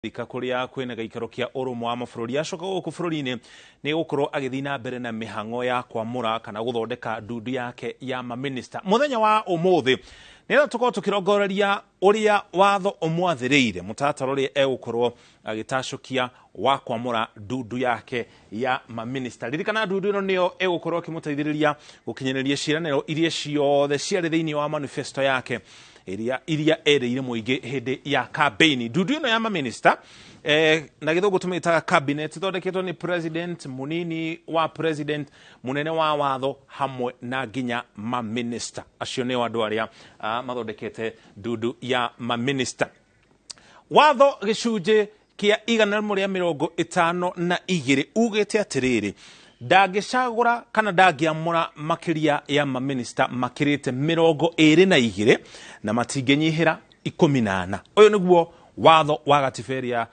Amerika kũrĩa kwĩna gĩikaro kĩa ũrũmwe wa mabũrũri. Acoka gũkũ bũrũri-inĩ nĩ gũkorwo agĩthiĩ na mbere na mĩhang'o ya kwamũra kana gũthondeka ndundu yake ya mamĩnĩsta mũthenya wa ũmũthĩ, nĩgetha tũkorwo tũkĩrongoreria ũrĩa watho ũmwathĩrĩire, mũtaratara ũrĩa egũkorwo agĩtacũkia wa kwamũra ndundu yake ya mamĩnĩsta. Ririkana, ndundu ĩno nĩyo ĩgũkorwo ĩkĩmũteithĩrĩria gũkinyanĩria ciĩranĩro iria ciothe ciarĩ thĩinĩ wa manifesto yake iria erĩire mũingĩ hĩndĩ ya campaign. Ndundu ĩno ya mamĩnĩsta, na gĩthũngũ tũmĩtaga cabinet, ĩthondeketwo nĩ president, mũnini wa president, mũnene wa watho hamwe na nginya mamĩnĩsta. Acio nĩo andũ arĩa mathondekete ndundu ya mamĩnĩsta. Watho gĩcunjĩ kĩa 152 ugĩte atĩrĩrĩ, ndangĩcagũra kana ndangĩamũra makĩria ya mamĩnĩsta makĩrĩte 22 na matingĩnyihĩra 14. Ũyũ nĩguo watho wa gatiba ĩrĩa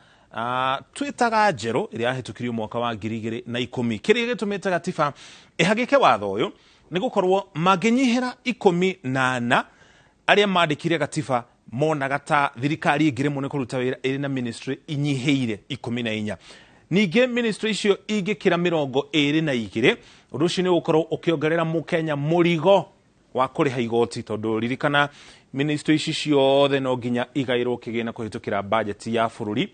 twĩtaga njerũ, ĩrĩa yahĩtũkirio mwaka wa 2010. Kĩrĩa gĩtũmĩte gatiba ĩhagĩke watho ũyũ nĩ gũkorwo mangĩnyihĩra 14, arĩa mandĩkire gatiba monaga ta thirikari ĩngĩremwo nĩ kũruta wĩra ĩrĩ na ministry inyihĩire 14. Ningĩ ministry icio ingĩkĩra 22, ũndũ ũcio nĩ ũgũkorwo ũkĩongerera mũkenya mũrigo wa kũrĩha igoti, tondũ ririkana, ministry ici ciothe no nginya igaĩrwo kĩgĩna kũhĩtũkĩra bajeti ya bũrũri.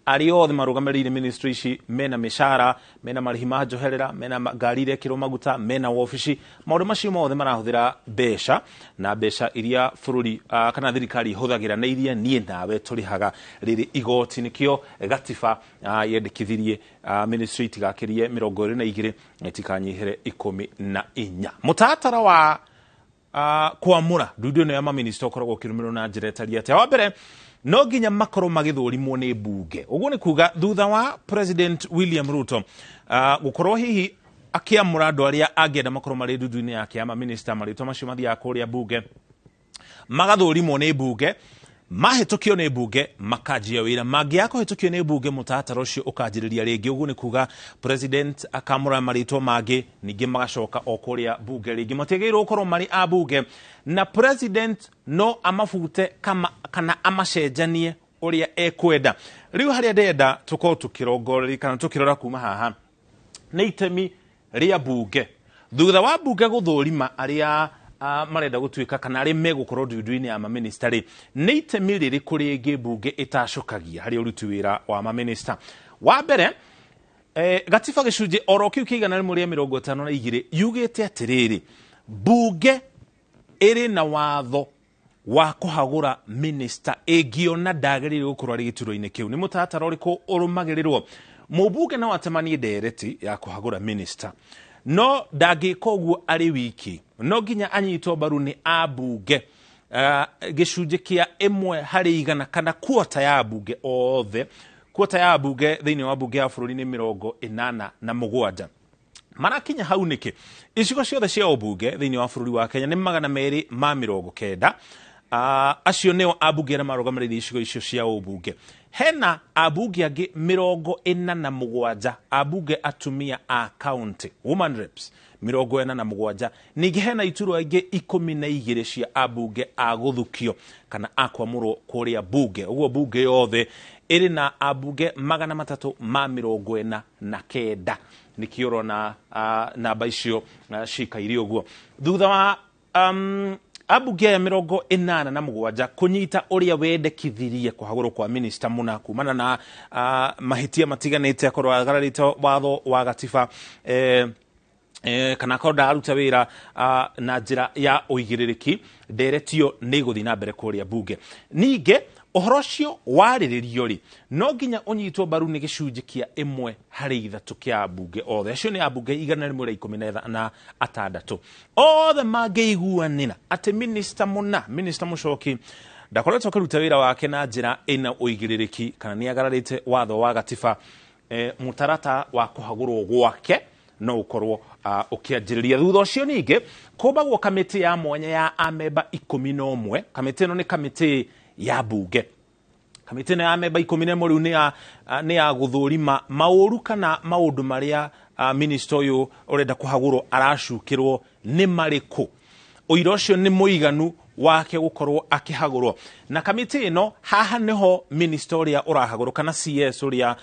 Arĩa othe marũgamĩrĩire ministry ici mena mĩcara, mena marĩhi ma njoherera, mena ngari irekĩrwo maguta, mena wabici, maũndũ macio mothe marahũthĩra mbeca, na mbeca iria bũrũri kana thirikari ihũthagĩra na iria niĩ nawe tũrĩhaga rĩrĩ igoti. Nĩkĩo gatiba yendekithirie ministry itigakĩrie 22 na itikanyihĩre 14. Mũtaratara wa kwamũra ndundu ĩno ya maminista ũkoragwo ũkĩrũmĩrĩrwo na njĩra ĩtariĩ atĩa? Wa mbere, no nginya makorwo magĩthũrimwo nĩ mbunge. Ũguo nĩ kuga thutha wa President William Ruto gũkorwo hihi akĩamũra andũ arĩa angĩenda makorwo marĩ ndundu-inĩ yake ya maminista, marĩtwa macio mathiaga kũrĩa mbunge, magathũrimwo nĩ mbunge, mahĩtũkio nĩ mbunge makanjia wĩra. Mangĩaga kũhĩtũkio nĩ mbunge, mũtaratara ũcio ũkanjĩrĩria rĩngĩ. Ũguo nĩ kuga president akamũra marĩtwa mangĩ, ningĩ magacoka o kũrĩa mbunge rĩngĩ. Matiagĩrĩirwo gũkorwo marĩ a mbunge, na president no amabute kana amacenjanie ũrĩa ekwenda. Rĩu harĩa ndĩrenda tũkorwo tũkĩrongoreria kana tũkĩrora kuma haha nĩ itemi rĩa mbunge. Thutha wa mbunge gũthũrima arĩa marenda gũtuĩka kana arĩa megũkorwo ndundu-inĩ ya mamĩnĩsta rĩ, nĩ itemi rĩrĩkũ rĩngĩ mbunge ĩtacũkagia harĩ ũruti wĩra wa mamĩnĩsta? Wa mbere, gatiba gĩcunjĩ oro kĩu kĩa 152 yugĩte atĩrĩrĩ, mbunge ĩrĩ na watho wa kũhagũra minista ĩngĩona ndagĩrĩire gũkorwo arĩ gĩturwa-inĩ kĩu. Nĩ mũtaratara ũrĩkũ ũrũmagĩrĩrwo? Mũmbunge no atemanie ndereti ya kũhagũra minista, no ndangĩka ũguo arĩ wiki, no nginya anyitwo mbaru nĩ ambunge gĩcunjĩ kĩa 1 harĩ 100 kana kuota ya ambunge othe. Kuota ya ambunge thĩinĩ wa mbunge ya bũrũri nĩ 87. Marakinya hau nĩkĩ? Icigo ciothe cia ũmbunge thĩinĩ wa bũrũri wa Kenya nĩ 290. Acio nĩo ambunge arĩa marũgamĩrĩire icigo icio cia ũmbunge. Hena ambunge angĩ 47, ambunge atumia a county, woman reps 47. Ningĩ hena iturwa ingĩ 12 cia ambunge a gũthukio kana a kwamũrwo kũrĩa mbunge. Ũguo mbunge yothe ĩrĩ na ambunge 349. Nĩkĩo ũrona namba icio cikaire ũguo. Thutha wa ambunge aya 87 kũnyita ũrĩa wendekithirie kũhagũrwo kwa minista mũna kumana na mahĩtia matiganĩte, akorwo agararĩte watho wa gatiba, kana akorwo ndararuta wĩra na njĩra ya ũigĩrĩrĩki, nderetio nĩ ĩgũthiĩ na mbere kũrĩa mbunge. Ningĩ ũhoro ũcio warĩrĩrio rĩ, no nginya ũnyitwo mbaru nĩ gĩcunjĩ kĩa 1/3 kĩa ambunge othe. Acio nĩ ambunge 116. Othe mangĩiguanĩra atĩ minista mũna, minista Mũcoki, ndakoretwo akĩruta wĩra wake na njĩra ĩna ũigĩrĩrĩki kana nĩ agararĩte watho wa gatiba, mũtaratara wa kũhagũrwo gwake no ũkorwo ũkĩanjĩrĩria. Thutha ũcio ningĩ kũmbagwo kamĩtĩ ya mwanya ya amemba 11. Kamĩtĩ ĩno nĩ kamĩtĩ ya mbunge. Kamĩtĩ ĩno ya amemba 11 rĩu nĩ ya gũthũrima maũru kana maũndũ marĩa minista ũyũ ũrenda kũhagũrwo aracukĩrwo nĩ marĩkũ, ũira ũcio nĩ mũiganu. Wake gũkorwo akĩhagũrwo na kamĩtĩ ĩno. Haha nĩho minister ũrĩa ũrahagũrwo kana CS ũrĩa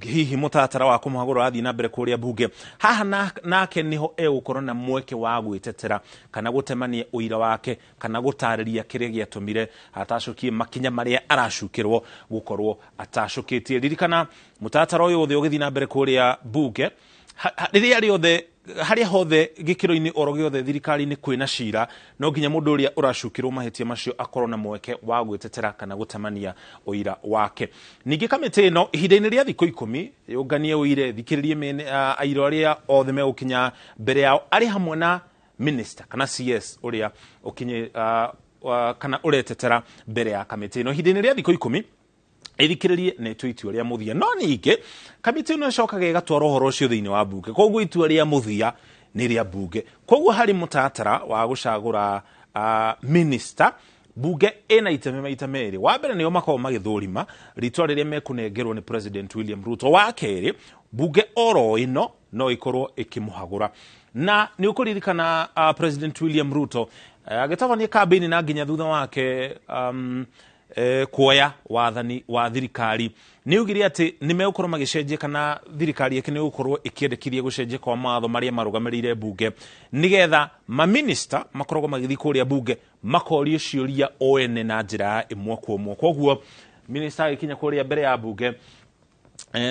hihi mũtaratara wa kũmũhagũra ũrathiĩ na mbere kũrĩa mbunge, haha nake nĩho egũkorwo na mweke wa gwĩtetera kana gũtemania ũira wake kana gũtarĩria kĩrĩa gĩatũmire atacũkie makinya marĩa aracukĩrwo gũkorwo atacũkĩtie. Ririkana mũtaratara ũyũ wothe ũgĩthiĩ na mbere kũrĩa mbunge, rĩrĩa rĩothe, harĩa hothe, gĩkĩro-inĩ oro gĩothe thirikari-inĩ kwĩna cira, no nginya mũndũ ũrĩa ũracukĩrwo mahĩtia macio akorwo na mweke wa gwĩtetera kana gũtemania ũira wake. Ningĩ kamĩtĩ ĩno ihinda-inĩ rĩa thikũ 10 yũnganie ũire, thikĩrĩrie aira arĩa othe megũkinya mbere yao, arĩ hamwe na minister kana CS ũrĩa ũkinye kana ũretetera mbere ya kamĩtĩ ĩno. Ihinda-inĩ rĩa thikũ 10 ĩthikĩrĩrie na ĩtue itua rĩa mũthia. No ningĩ kamĩtĩ ĩno ĩcokaga ĩgatwara ũhoro ũcio thĩinĩ wa mbunge, koguo itua rĩa mũthia nĩ rĩa mbunge. Koguo harĩ mũtaratara wa gũcagũra minister, mbunge ĩna itemi maita merĩ. Wa mbere, nĩo makoragwo magĩthũrima rĩtwa rĩrĩa mekũnengerwo nĩ President William Ruto. Wa kerĩ, mbunge oro ĩno no ĩkorwo ĩkĩmũhagũra. Na nĩ ũkũririkana President William Ruto agĩtabania kambĩini na nginya thutha wake kuoya wathani wa thirikari, nĩ augire atĩ nĩ megũkorwo magĩcenjia kana thirikari yake nĩ ĩgũkorwo ĩkĩendekithia gũcenjia kwa mawatho marĩa marũgamĩrĩire mbunge, nĩgetha maminista makoragwo magĩthiĩ kũrĩa mbunge makorio ciũria o ene na njĩra ya ĩmwe kwa ĩmwe. Koguo minista agĩkinya kũrĩa mbere ya mbunge,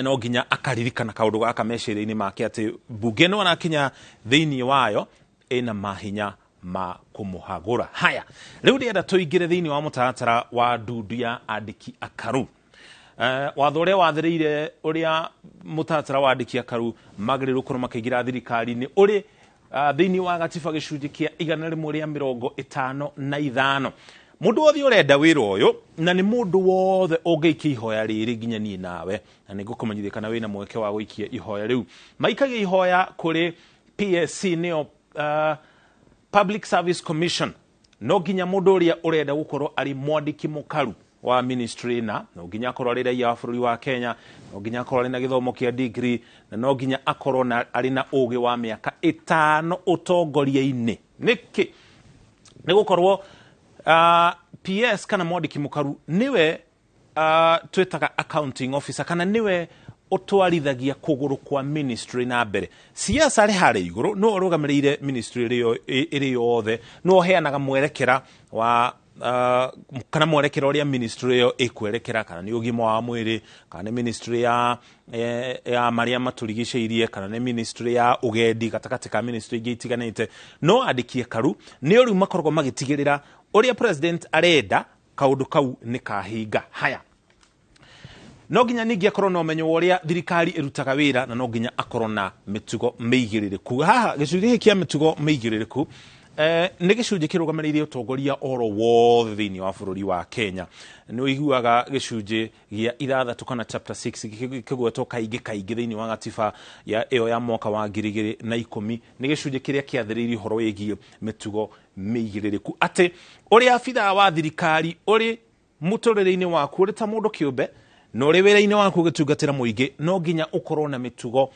no nginya akaririkana kaũndũ gaka meciria-inĩ make atĩ mbunge ĩno arakinya thĩinĩ wayo ĩna mahinya ma kũmũhagũra. Haya, rĩu ndĩrenda tũingĩre thĩinĩ wa mũtaratara wa ndundu ya andĩki akaru. Watho ũrĩa wathĩrĩire ũrĩa mũtaratara wa andĩki akaru magĩrĩirwo gũkorwo makĩingĩra thirikari-inĩ ũrĩ thĩinĩ wa gatiba gĩcunjĩ kĩa 155. Mũndũ wothe ũrenda wĩra ũyũ, na nĩ mũndũ wothe ũngĩikia ihoya rĩrĩ nginya niĩ nawe, na nĩ ngũkũmenyithia kana wĩna mweke wa gũikia ihoya rĩu, maikagia ihoya kũrĩ PSC, nĩyo Public Service Commission. No nginya mũndũ ũrĩa ũrenda gũkorwo arĩ mwandĩki mũkaru wa ministry na no nginya akorwo arĩ raia wa bũrũri wa Kenya, no nginya akorwo arĩ na gĩthomo kĩa degree, na no nginya akorwo na arĩ na ũgĩ wa mĩaka 5 ũtongoria-inĩ. Nĩkĩ? Nĩ gũkorwo PS kana mwandĩki mũkaru nĩwe twĩtaga accounting officer, kana nĩwe ũtwarithagia kũgũrũ kwa ministry na mbere. CS arĩ harĩa igũrũ nĩwe ũrũgamĩrĩire ministry ĩrĩ yothe, nĩwe ũheanaga mwerekera wa kana mwerekera ũrĩa ministry ĩyo ĩkwerekera, kana nĩ ũgima wa mwĩrĩ, kana nĩ ministry ya marĩa matũrigicĩirie, kana nĩ ministry ya ũgendi, gatagatĩ ka ministry ingĩ itiganĩte. No andĩki akaru nĩo rĩu makoragwo magĩtigĩrĩra ũrĩa president arenda kaũndũ kau nĩ kahinga. Haya, no nginya ningĩ akorwo na ũmenyo wa ũrĩa thirikari ĩrutaga wĩra, na no nginya akorwo na mĩtugo mĩigĩrĩrĩku. Haha gĩcunjĩ gĩkĩ kĩa mĩtugo mĩigĩrĩrĩku nĩ gĩcunjĩ kĩrũgamĩrĩire ũtongoria oro wothe thĩinĩ wa bũrũri wa Kenya. Nĩ ũiguaga gĩcunjĩ gĩa 6 kana chapter 6 gĩkĩgwetwo kaingĩ kaingĩ thĩinĩ wa gatiba ya ĩyo ya mwaka wa 2010. Nĩ gĩcunjĩ kĩrĩa kĩathĩrĩirie ũhoro wĩgiĩ mĩtugo mĩigĩrĩrĩku, atĩ ũrĩa abithaa wa thirikari ũrĩ mũtũrĩre-inĩ waku, ũrĩ ta mũndũ kĩũmbe na ũrĩ wĩra-inĩ waku ũgĩtungatĩra mũingĩ, no nginya ũkorwo na mĩtugo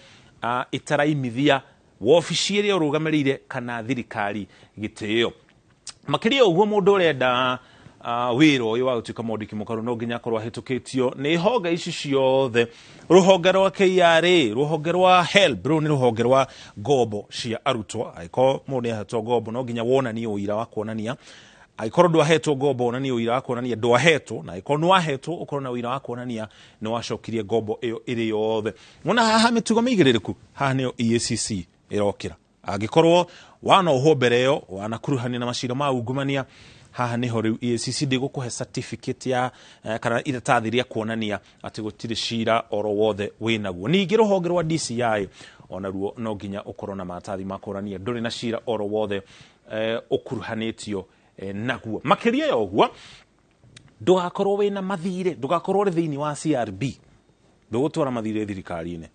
ĩtaraimithia wobici ĩrĩa ũrũgamĩrĩire kana thirikari gĩtĩo. Makĩria ũguo, mũndũ ũrenda wĩra ũyũ wa gũtuĩka mwandĩki mũkaru no nginya akorwo ahĩtũkĩtio nĩ honge ici ciothe: rũhonge rwa KRA, rũhonge rwa HELB, rũu nĩ rũhonge rwa ngombo cia arutwo. Angĩkorwo mũndũ nĩ ahetwo ngombo, no nginya wonanie ũira wa kuonania. Angĩkorwo ndwahetwo ngombo, wonanie ũira wa kuonania ndwahetwo, na angĩkorwo nĩ wahetwo, ũkorwo na ũira wa kuonania nĩ wacokirie ngombo ĩyo ĩrĩ yothe. Wona haha mĩtugo mĩigĩrĩrĩku, haha nĩyo EACC ĩrokĩra. Angĩkorwo wanohwo mbere ĩyo, wanakuruhania na macira ma ungumania, haha nĩho rĩu EACC ndĩgũkũhe certificate ya kana iratathi rĩa kuonania atĩ gũtirĩ cira oro wothe wĩnaguo. Ningĩ rũhonge rwa DCI onaruo no nginya ũkorwo na maratathi ma kuonania ndũrĩ na cira oro wothe ũkuruhanĩtio naguo. Makĩria ya ũguo, ndũgakorwo wĩna mathirĩ, ndũgakorwo ũrĩ thĩinĩ wa CRB, ndũgũtwara mathirĩ thirikari-inĩ.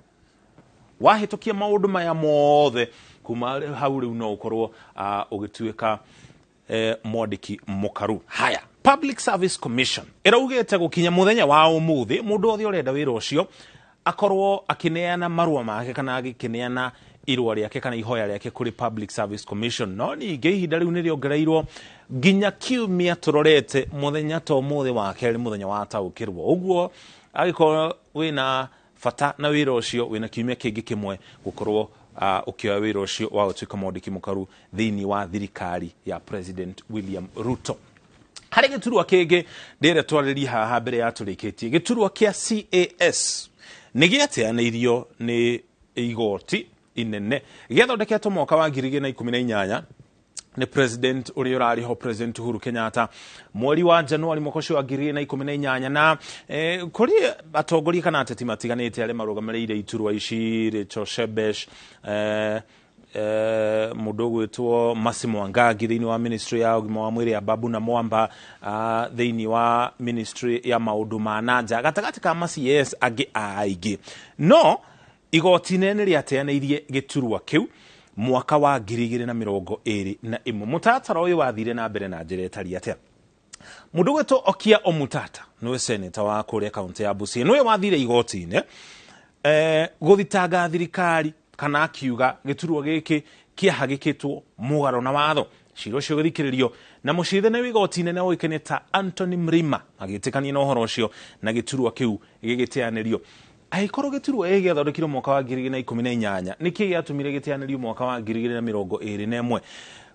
Wahĩtũkia maũndũ maya mothe, kuma hau rĩu no ũkorwo ũgĩtuĩka mwandĩki mũkaru. Haya, Public Service Commission ĩraugĩte gũkinya mũthenya wa ũmũthĩ, mũndũ wothe ũrenda wĩra ũcio akorwo akĩneana marũa make kana agĩkĩneana Irũa rĩake kana ihoya rĩake kũrĩ Public Service Commission. No ningĩ ihinda rĩu nĩ rĩongereirwo nginya kiumia tũrorete mũthenya ta ũmũthĩ wa kerĩ, mũthenya wa taũkĩrwo. Ũguo angĩkorwo wĩna bata na wĩra ũcio, wĩna kiumia kĩngĩ kĩmwe gũkorwo ũkĩoya wĩra ũcio wa gũtuĩka mwandĩki mũkaru thĩinĩ wa thirikari ya President William Ruto. Harĩ gĩturwa kĩngĩ ndĩre twarĩrie haha mbere ya tũrĩkĩtie, gĩturwa kĩa CAS nĩ gĩateanĩirio nĩ igoti inene. Gĩathondeketwo mwaka wa 2018 nĩ president ũrĩa ũrarĩ ho, President Uhuru Kenyatta, mweri wa Januari mwaka ũcio wa 2018. Na kũrĩ atongoria kana ateti matiganĩte arĩa marũgamĩrĩire iturwa ici, Rachel Shebesh, mũndũ ũgwĩtwo Mercy Mwangangi thĩinĩ wa ministry ya ũgima wa mwĩrĩ, ya Babu na Mwamba thĩinĩ wa ministry ya maũndũ ma nanja, gatagatĩ ka ma CS angĩ aingĩ. No igoti inene rĩateanĩirie gĩturwa kĩu mwaka wa 2021. Mũtaratara ũyũ wathire na mbere na njĩra ĩtariĩ atĩa? Mũndũ ũgwĩtwo Okia Omutata, nĩwe seneta wa kũrĩa kaũntĩ ya Busia, nĩwe wathire igoti-inĩ gũthitanga thirikari kana akiuga gĩturwa gĩkĩ kĩahagĩkĩtwo mũgarũ na watho. Cira ũcio ũgĩthikĩrĩrio na mũcirithania wa igoti inene ũĩkaine ta Anthony Mrima agĩtĩkania na ũhoro ũcio, na gĩturwa kĩu gĩgĩteanĩrio. Angĩkorwo gĩturwa gĩkĩ gĩathondekirwo mwaka wa 2018, nĩkĩ gĩatũmire gĩteanĩrio mwaka wa 2021?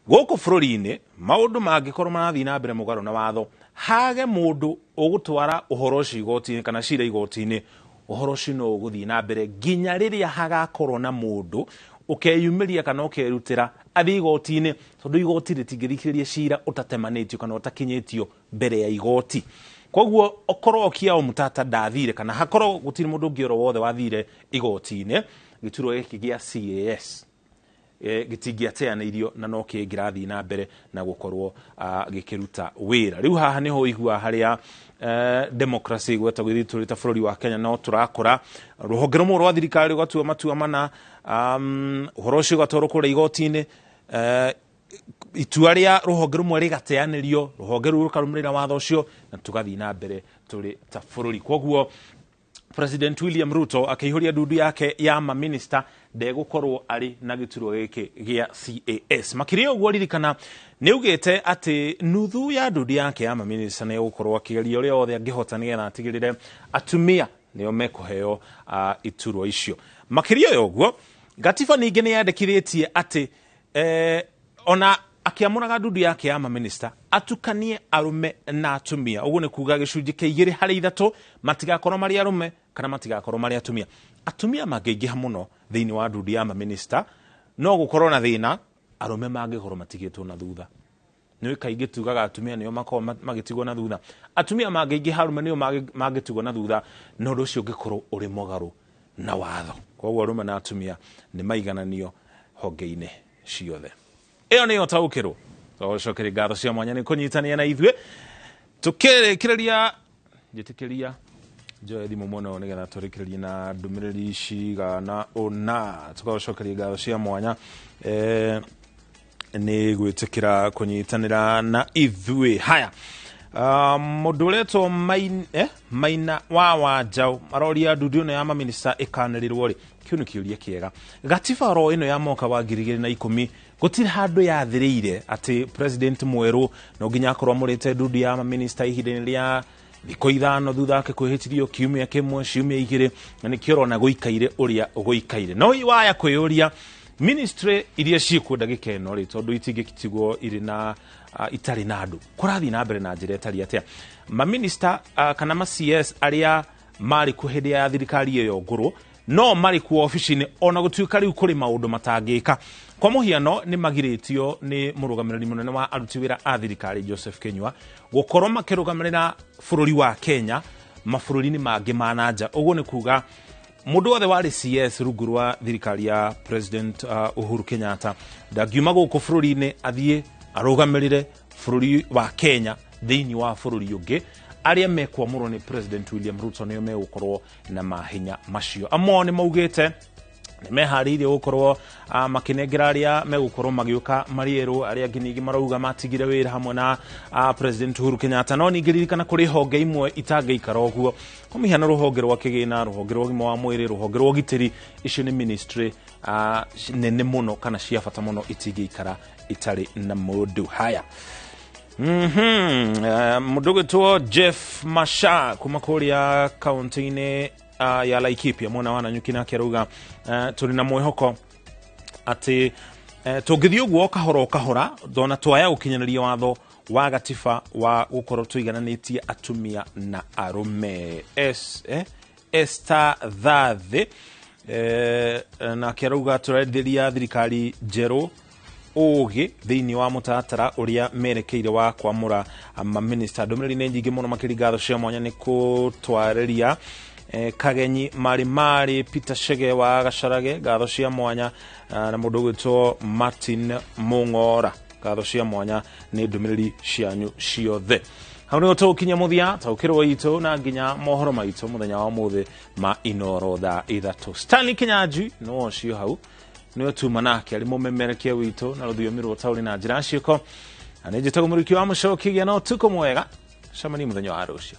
Gũkũ bũrũri-inĩ maũndũ mangĩkorwo marathiĩ na mbere mũgarũ na watho, hage mũndũ ũgũtwara ũhoro ũcio igoti-inĩ kana cira igoti-inĩ, ũhoro ũcio no ũgũthiĩ na mbere nginya rĩrĩa hagakorwo na mũndũ ũkeyumĩria kana ũkerutĩra athiĩ igoti-inĩ, tondũ igoti rĩtingĩthikĩrĩria cira ũtatemanĩtio kana ũtakinyĩtio mbere ya igoti. Koguo okorwo Okiya Omutata ndathire kana hakorwo gũtirĩ mũndũ ũngĩ oro wothe wathire igoti-inĩ, gĩturwa gĩkĩ gĩa CAS gĩtingĩateanĩirio na no kĩngĩrathiĩ na mbere na gũkorwo gĩkĩruta wĩra. Rĩu haha nĩho ũiguaga harĩa democracy gwetagwo ithuĩ tũrĩ ta bũrũri wa Kenya no tũrakũra. Rũhonge rũmwe rwa thirikari rũgatua matua mana, ũhoro ũcio ũgatwarwo kũrĩa igoti-inĩ, itua rĩa rũhonge rũmwe rĩgateanĩrio, rũhonge rũu rũkarũmĩrĩra watho ũcio na tũgathiĩ na mbere tũrĩ ta bũrũri. Koguo President William Ruto akĩihũria ndundu yake ya maminista ndegũkorwo arĩ na gĩturwa gĩkĩ gĩa CAS. Makĩria ũguo ririkana nĩ augĩte atĩ nuthu ya ndundu yake ya maminista nĩ egũkorwo akĩgeria ũrĩa wothe angĩhota nĩgetha atigĩrĩre atumia nĩo mekũheo iturwa icio. Makĩria ya ũguo, gatiba ningĩ nĩ yandĩkithĩtie atĩ ona akĩamũraga ndundu yake ya maminista atukanie arũme na atumia. Ũguo nĩ kuga gĩcunjĩ kĩa 2 harĩ 3 matigakorwo marĩ arũme kana matigakorwo marĩ atumia. Atumia mangĩingĩha mũno thĩinĩ wa ndundu ya maminista no gũkorwo na thĩna, arũme mangĩkorwo matigĩtwo na thutha. Nĩ kaingĩ tugaga atumia nĩo makoragwo magĩtigwo na thutha. Atumia mangĩingĩha, arũme nĩo mangĩtigwo na thutha, na ũndũ ũcio ũngĩkorwo ũrĩ mũgarũ na watho. Koguo arũme na atumia nĩ maigananio honge-inĩ ciothe. Ĩyo nĩyo taũkĩrwo. Tũcokerie ngatho cia mwanya nĩ kũnyitania na ithuĩ tũkĩrĩkĩrĩria. Njĩtĩkĩria njoe thimũ mũno nĩgetha tũrĩkĩrĩrie na ndũmĩrĩri cigana ũna. Tũgacokeria ngatho cia mwanya nĩ gwĩtĩkĩra kũnyitanĩra na ithuĩ. Haya, mũndũ ũretwo Maina wa Wanjaũ aroria ndundu ĩno ya maminista ĩkanĩrĩrwo rĩ. Kĩu nĩ kĩũria kĩega. Gatiba oro ĩno ya mwaka wa 2010 gũtirĩ handũ yathĩrĩire atĩ president mwerũ no nginya akorwo amũrĩte ndundu ya maminista ihinda-inĩ rĩa thikũ 5 thutha wake kwĩhĩtithio, kiumia kĩmwe, ciumia 2, na nĩkĩo ũrona gũikaire ũrĩa gũikaire. No waya kwĩyũria ministry iria ciĩkuo ndagĩka ĩno rĩ, tondũ itingĩtigwo irĩ na itarĩ na andũ, kũrathiĩ na mbere na njĩra ĩtariĩ atĩa? Maminista kana ma CS arĩa marĩ kuo hĩndĩ ya thirikari ĩyo ngũrũ no marĩ kuo obici-inĩ, ona gũtuĩka rĩu kũrĩ maũndũ matangĩka. Kwa mũhiano, nĩ magirĩtio nĩ mũrũgamĩrĩri mũnene wa aruti wĩra a thirikari Joseph Kinyua gũkorwo makĩrũgamĩrĩra bũrũri wa Kenya mabũrũri-inĩ mangĩ ma na nja. Ũguo nĩ kuga mũndũ wothe warĩ CS rungu rwa thirikari ya President Uhuru Kenyatta ndangiuma gũkũ bũrũri-inĩ athiĩ arũgamĩrĩre bũrũri wa Kenya thĩinĩ wa bũrũri ũngĩ. Arĩa mekwamũrwo nĩ President William Ruto nĩo megũkorwo na mahinya macio. Amwe ao nĩ maugĩte Nĩmeharĩirie gũkorwo makĩnengera arĩa megũkorwo magĩũka marĩ erũ. Arĩa angĩ ningĩ marauga matigire wĩra hamwe na President Uhuru Kenyatta. No ningĩ ririkana kũrĩ honge imwe itangĩikara ũguo, kwa mũhiano rũhonge rwa kĩgĩna, rũhonge rwa ũgima wa mwĩrĩ, rũhonge rwa ũgitĩri. Icio nĩ ministry nene mũno kana cia bata mũno, itingĩikara itarĩ na mũndũ. Haya. Mũndũ ũgwĩtwo Jeff Masha kuma kũrĩa kaunti-inĩ ya Laikipia, mwena wa Nanyuki, nake arauga tũrĩ na mwĩhoko atĩ tũngĩthiĩ ũguo o kahora o kahora, ndona twaya gũkinyanĩria watho wa gatiba wa gũkorwo tũigananĩtie atumia na arũme. Esther Thathe nake arauga tũrenderia thirikari njerũ ũgĩ thĩinĩ wa mũtaratara ũrĩa merekeire wa kwamũra maminista. Ndũmĩrĩri nĩ nyingĩ mũno makĩria. Ngatho cia mwanya nĩ kũtwarĩria Kagenyi Marĩ Marĩ, Peter Shege wa Gacarage, ngatho cia mwanya, na mũndũ ũgwĩtwo Martin Mũng'ora, ngatho cia mwanya nĩ ndũmĩrĩri cianyu ciothe. Hau nĩho tũgũkinya mũthia taũkĩrwo itũ na nginya mohoro maitũ mũthenya wa ũmũthĩ ma Inoro thaa 3. Stanley Kinyanjui no ũcio hau nĩwe tuma nake, arĩ mũmemerekia witũ na rũthiomi rwa ũtaũri na njĩra ciĩko, na nĩ njĩtagwo Mũriki wa Mũcoki. Gĩa na ũtukũ mwega, cemanie mũthenya wa rũciũ.